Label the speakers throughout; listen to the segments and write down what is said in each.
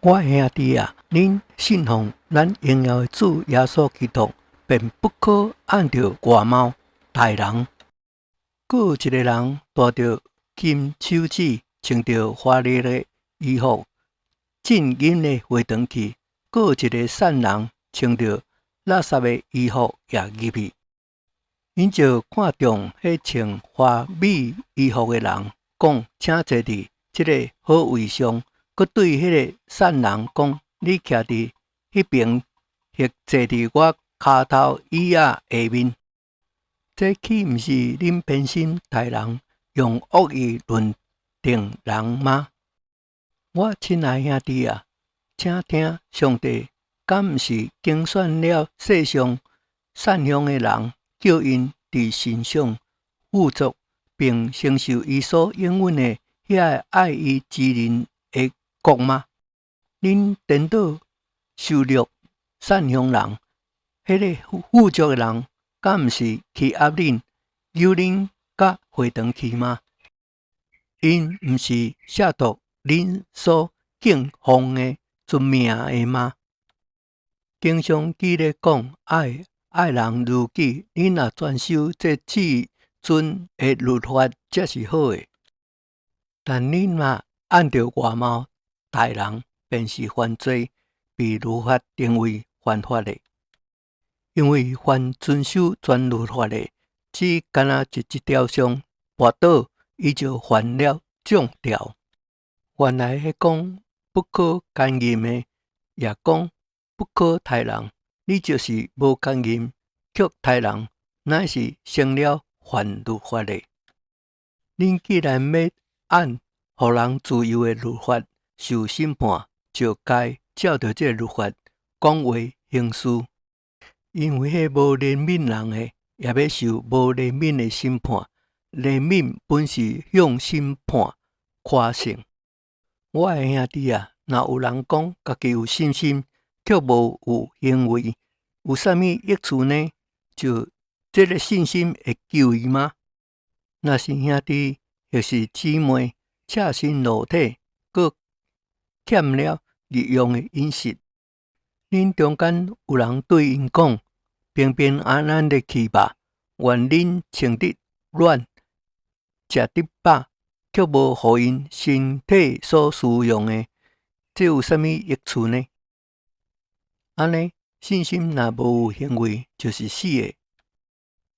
Speaker 1: 我兄弟啊，恁信奉咱榮耀的主耶穌基督，便不可按著外貌待人。閣有一个人戴著金手指，穿著華麗的衣服，進銀的會堂去；閣有一个散人穿著垃圾的衣服也入去。𪜶就看重彼穿華美衣服的人，講：請坐佇這个好位上。閣對彼个散人講：你徛佇彼爿，或坐佇我跤頭椅仔下面。這豈毋是恁偏心待人，用惡意論定人嗎？我親愛兄弟啊，請聽，上帝敢毋是揀選了世上散鄉的人，叫𪜶佇身上富足，並承受伊所應允的遐个愛伊之人的國嗎？恁顛倒受辱散鄉人，彼个富足的人，敢毋是欺壓恁，誘恁到會堂去嗎？𪜶毋是褻瀆恁所敬奉的尊名的嗎？經上記咧講，愛愛人如己，恁若專守這至尊的律法，才是好的。但恁若按著外貌待人，便是犯罪，被律法定為犯法的。因為凡遵守全律法的，只干焦佇一條上跋倒，伊就犯了眾條。原來彼講不可姦淫的，也講不可刣人。你就是無姦淫，卻刣人，乃是成了犯律法的。恁既然欲按予人自由的律法受審判，就該照著這个律法講話行事。因為彼無憐憫人的，也欲受無憐憫的審判。憐憫本是向審判誇勝。我的兄弟啊，若有人講家己有信心，卻無有行為，有啥物益處呢？就這个信心會救伊嗎？若是兄弟抑是姊妹赤身露體，閣欠了日用的飲食，恁中間有人對𪜶講：平平安安的去吧，願恁穿得暖，食得飽，卻無予𪜶身體所需用的，這有啥物益處呢？按呢，信心若無有行為，就是死的。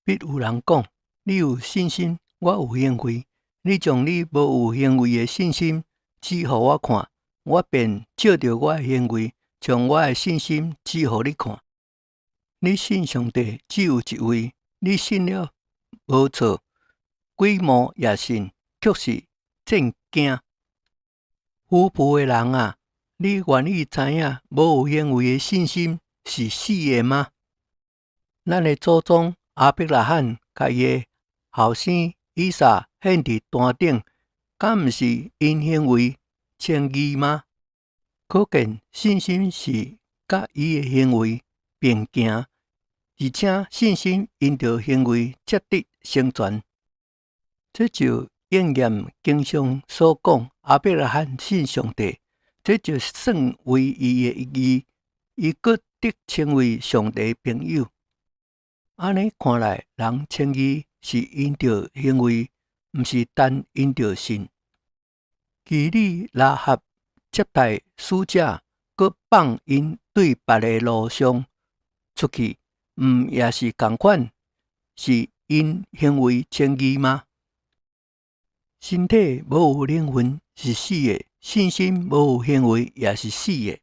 Speaker 1: 必有人講：你有信心，我有行為。你將你無有行為的信心指予我看，我便藉著我的行為，將我的信心指予你看。你信上帝只有一位，你信了無錯，鬼魔也信，卻是戰驚。愚笨的人啊，你願意知影無有行為的信心是死的嗎？咱的祖宗亞伯拉罕共伊的後生以撒獻佇壇頂，敢毋是因行為稱義嗎？可見信心是佮伊的行為並行，而且信心因著行為才得成全。這就應驗經上所講，亞伯拉罕信上帝，這就算為伊的義，伊閣得稱為上帝朋友。按呢看來，人稱義是因著行為，毋是單因著信。妓女喇合接待使者，閣放𪜶對別个路上出去，毋也是仝款，是因行為稱義嗎？身體無有靈魂是死的，信心無有行為也是死的。